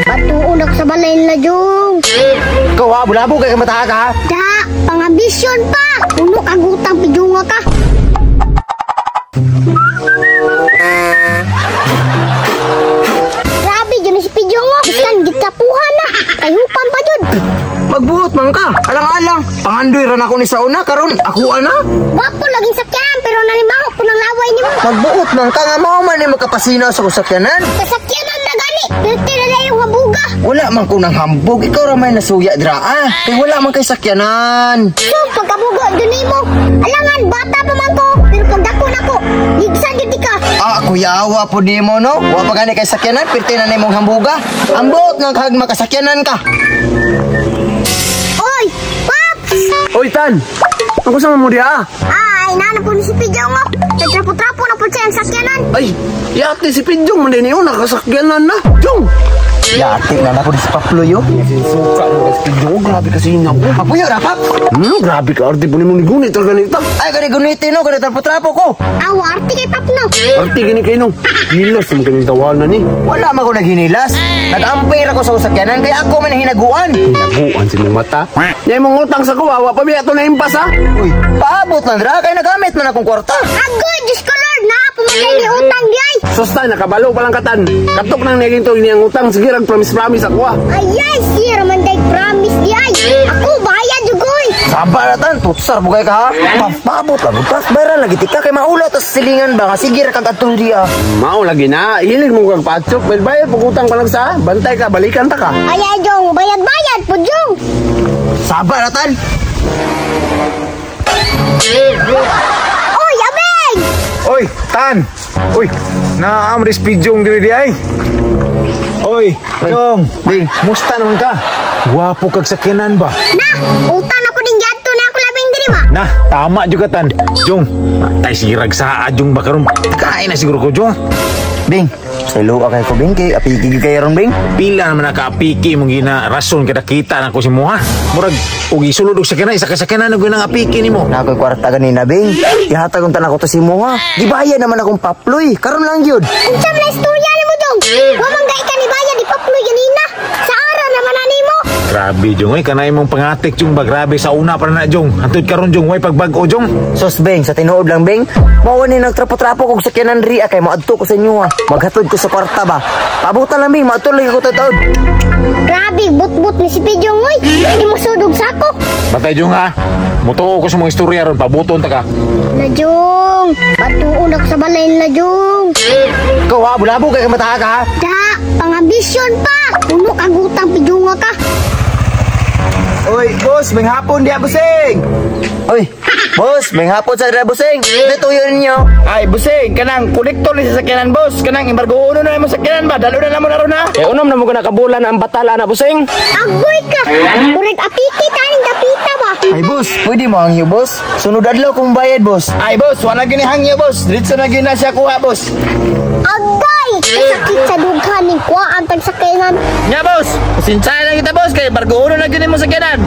Patuon ako sa balay nila, Jong. Ikaw ha, bulabo kay mata ka ha. Da, pangambisyon pa. Puno kag utang, pidunga ka. Grabe, dyan si Pidjong oh. Bisan, gitapuhan na. Kayupan pa dyan. Magbuot man ka. Alang-alang. Pangandoy ran ako ni sa una karon ako ana. Wapo laging sakyan, pero nalimaho ko ng laway ni mo. Magbuot man ka nga mao man ni makapasina sa sakyanan. Kasakyanan na gani. Pirti na na yung habuga. Wala man ko nang hambog. Ikaw ra may nasuya dira ah. Kay wala man kay sakyanan. So, pagkabugo, dun mo. Alangan, bata pa man ko. Pero pagdako na ko, ligsan jud ka. Ah, kuyawa po di mo no. Wa pa gani kay sakyanan, pirti na nimong hambuga. Ang buot nga kag makasakyanan ka. Oy, Paps! Oy, Tan! Ako sama mo diya ah. Ay, nana po ni si Pidjong oh. Nagtrapo-trapo na po siya ang sakyanan. Ay, yate si Pidjong, man din yun, nakasakyanan na. Jong! Yati na nako di sa Paploy oh. Suka na si Pidjong, grabe kasi yun ako. Papuyo ra pap. Grabe ka, arte po ni mong nigunit, talaga nito. Ay gani gunitin no, gani trapo-trapo ko. Aw, arte kay Pap no. Arte gini kayo nung, hilas mo kanyang tawanan ni. Wala man ko naghinilas. Nag-ampere ako sa sakyanan kay ako man ang hinaguan. Hinaguan si mong mata. Nya mong utang sa kuwa, wa pa biya ito na impas ha. Uy, paabot man ra kay nagamit man akong kwarta. Agoy, Diyos ko Lord, na pumatay ni utang di ay. Susta, nakabalo pa lang katan. Katok nang naging to ini ang utang, sige rag promise-promise ako ah. Ayay, sir, manday promise di ay. Ako, bayad jugoy. Saba na tan, tutsar bugay ka ha. Paabot lang ka. Bayaran lagi tika kay maula tas silingan ba nga sige ra kag adtong diya. Mao lagi na, hilig mo kag patsok, bayad pag utang pa lang sa, bantay ka, balikan ta ka. Ayay, Jong, bayad-bayad po, Jong. Saba na tan. Oy, abeng! Oy, Tan! Uy, naamris pidyong diri di ay. Oy, Jong, Bing, musta naman ka? Gwapo kag sakyanan ba? Na, utang na po din gadto na ako labing diri ba? Nah, tama juga Tan. Jong, tay sirag sa Jong ba karon? Kain na siguro ko, Jong. Bing, sa kay ko Bing kay apiki gyud kay ron Bing. Pila naman nakaapiki mong gina rason kada kita na ko si Muha. Murag og isulod og sakyanan, isa ka sakyanan og nang apiki nimo. Na ako'y kwarta ganina Bing. Ihatag unta nako to si Muha. Gibayad naman akong paploy. Karon lang gyud. Unsa man na istorya nimo, Jong? Wa man gay ka ni bayad di paploy ganina. Sa ara naman na nimo. Grabe, Jong, oy, kanay mong pangatik, Jong, ba grabe sa una pa na, Jong. Hantud karon, Jong, way pagbag-o, Jong. Sos Bing, sa tinuod lang Bing. Mao ni nagtrapo-trapo kog sakyanan ria kay moadto ko sa inyo ha. Maghatod ko sa kwarta ba. Pabutan lang Bing, moadto lagi ko taod. Grabe, but-but ni si Pidjong, oy. Hindi mo sudog sako. Batay, Jong, ha. Mutuo ko sa mga istorya ron, pabuton ta ka. Na, Jong, patuon ako sa balay nila, Jong. Ikaw ha, bulabo kay mata ka ha. Da, pangambisyon pa. Puno kag utang, pidjunga ka. Oy, boss, may hapon diya, busing. Oy, boss, may hapon sa dira, busing. Dito yun ninyo. Ay, busing, kanang kolektor ni sa sakyanan, boss. Kanang embargo uno na mo sakyanan ba? Dalo na lang mo na ron, ha? Eh, unom na mo ka nakabulan ang batala na busing. Agoy ka. Murag apiki taning dapita ba? Ay, boss, pwede mo ang boss. Sunod adlaw kung bayad, boss. Ay, boss, wala gini hangyo, boss. Diretso na gina siya kuha, boss. Agay! Sakit sa dughan ni kuhaan tag sakyanan. Nya, boss. Pasensya na kita, boss. Kay embargo uno na gini mo sakyanan.